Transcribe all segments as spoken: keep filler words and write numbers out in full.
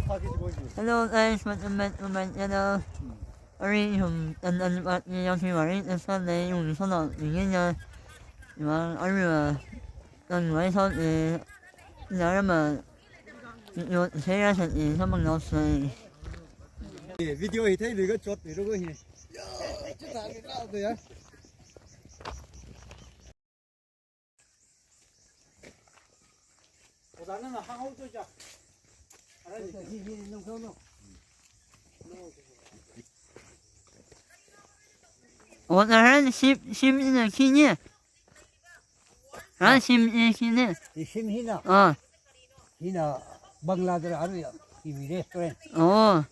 Hello guys, welcome back to my channel. Arui ithum Tantan Park li yangsi vāri, that's why ithum solo ringin ya. Iwang arui va tangwai sot e, narama video share sāsei, samphang naosei. Video hi theiluiakha chotluira ko hi. Ot aran shim, shim ina khi ni? Aran shim ina khi ni? Hi shim hina. Ah. Hina Bangla dara aruiya. Hi restaurant. Oh.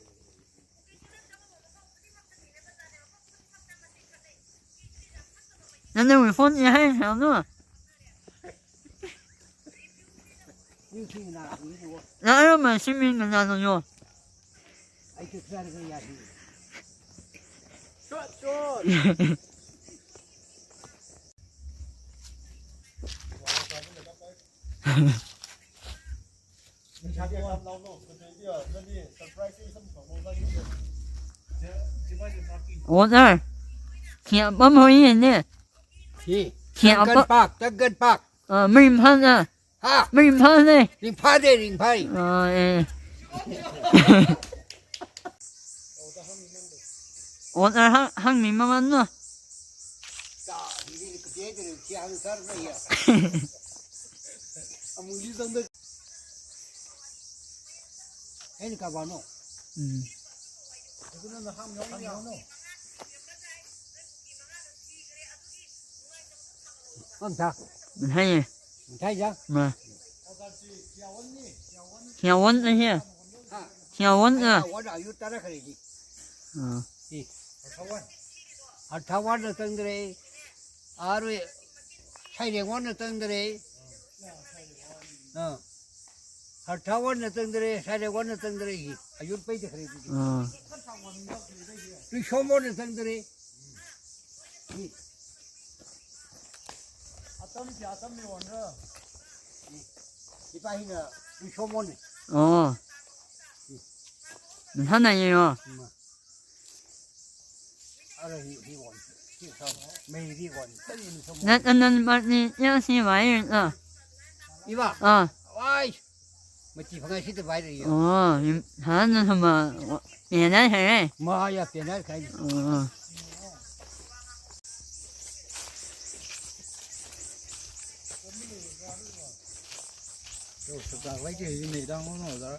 Nana wi phone i hai hao no. Nana ma shim ina nana yo. Short, short. Order. Khi apam hoi ne. Khi. Khi apam. Tangkan Park, Tangkan Park. Ah, marim phana. Ha? Marim phana. Ringphā de, ringphā. Ah, eh. Order hāng, hāngmi mamān no. Hen ka ba no. Hmm. Am ta. Hai. Thai ja? Ma. Khiawan na hi. Ha. Khiawan na. Khiawan ayu tara khare ji. Ah. Ji. Hathawan na tangdare. Arui Sairengwan na tangdare. Ah. Hathawan na tangdare, Sairengwan na tangdare ji. Ayun pai de khare ji. Ah. Rishomon na tangdare. Ji. Atam si atam ni wan ra. Ji. Ipa hina Rishomon ne. Oh. Ji. Nana yo. Ma. Ara hi, hi wan. Hi sa. Mei hi wan. Tadi Rishomon. Nan, nan, nan, mat ni, ya si vai na. Iba. Ah. Wai. Mati phanga si te vai de yo. Oh, ha na sama. Pianai hai. Ma ya pianai khai. Oh. Yo, sa ta lai ke hi nei dang no da.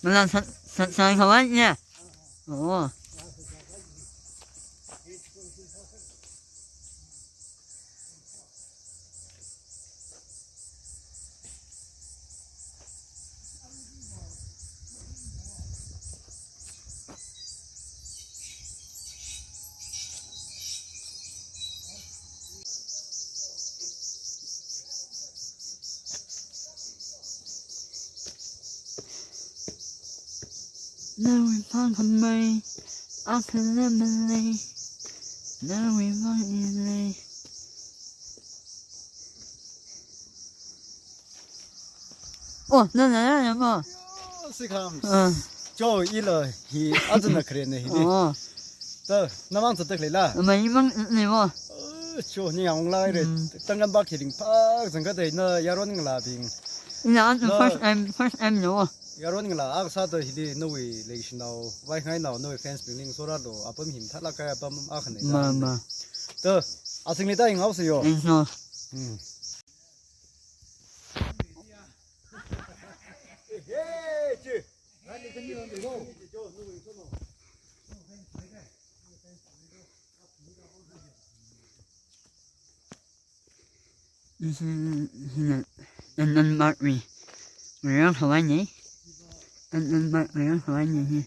Mala sa, sa, sa kawai ya. Oh. Nawui vang khamei, akhala malei, nawui vang i lei. Oh, na, na, na, na, ma. Yo, si kham. Ah. Cho, ila hi, azana kre ne hi ni. Oh. Ta, na mang sa tak le la. Ma, i mang ne mo. Oh, cho, ni ang lai re. Hmm. Tangkan Park hi ringphā zang ka dai na yaron ngalābing. Ina an na first time, first time no. Yaron ngalā akha sāda hili nawui leishinao, vaingainao, nawui fans bing ning sora lo, apam hi mathālāk kahai apam akha ne. Ma, ma. Ta, asing le ta ing au sa yo. Ing so. Hmm. Hina, Tantan Park wui ngarān khavai ne. Tantan Park ngarān khavai ne hi.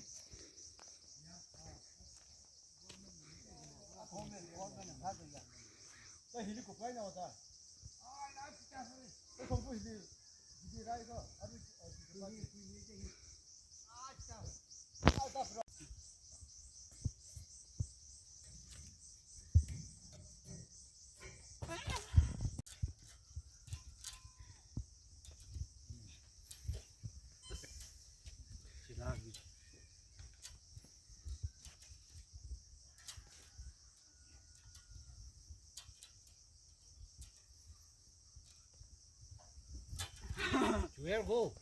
Where go?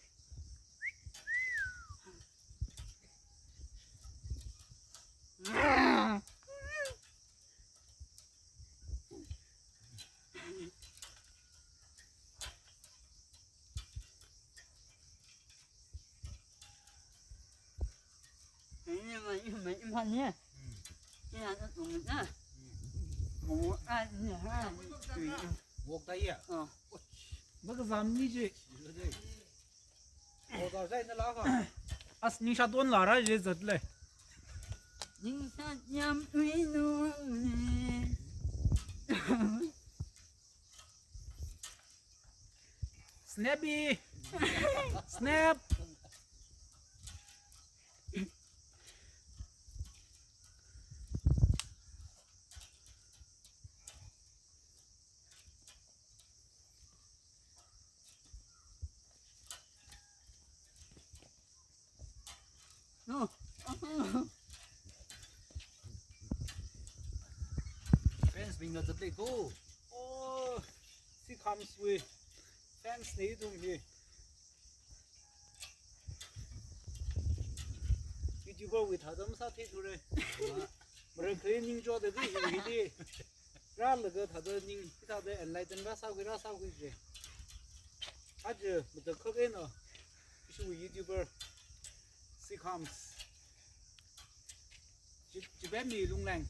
Walk da ya. Oh. Bak zamni je. Walk da zai na la ka. As ningsha don la ra je zat le. Ningsha yam ui nu ne. Snappy. Snap. No. Fence bing la zatle ko. Oh, si comes with fence ne ithum hi. YouTuber wui thāda masāthei thura. Mara khare ning chotda hi hi hi. Rālaga thāda ning, thāda enlighten rāsākhui, rāsākhui je. Aja matakhak eina, ishiwui YouTuber, si comes. Chi-, chipemli lungleng.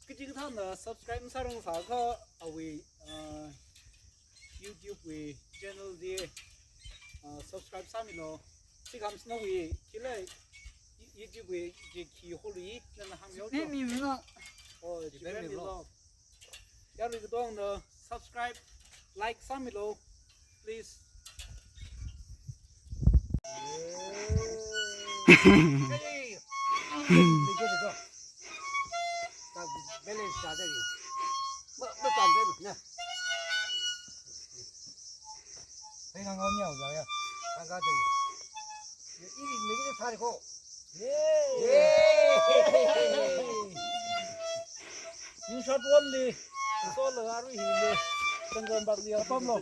Kachikathāna subscribe masārang sākha awui, uh, YouTube wui channel li, uh, subscribe sāmilo. Si comes nawui, khi lei YouTube wui chi khi holi nana hāngmilu. Chipemli vlog. Oh, chipemli vlog. Yarui katongna subscribe, like sāmilo, please. Ningsha don li, so la arui hi le, tangam bak li apam lo.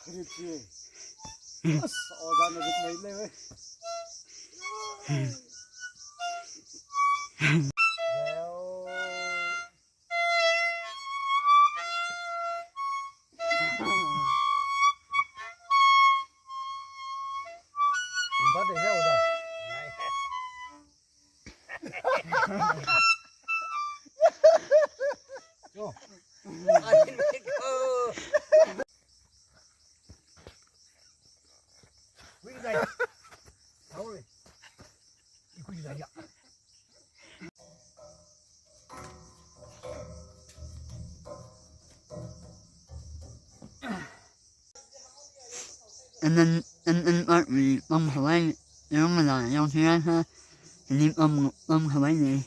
Kharit chi. As, oza na rit mai le we. And then, and, and, uh, we, um, Hawaii, yung mga, yung siya sa, hindi, um, um, Hawaii.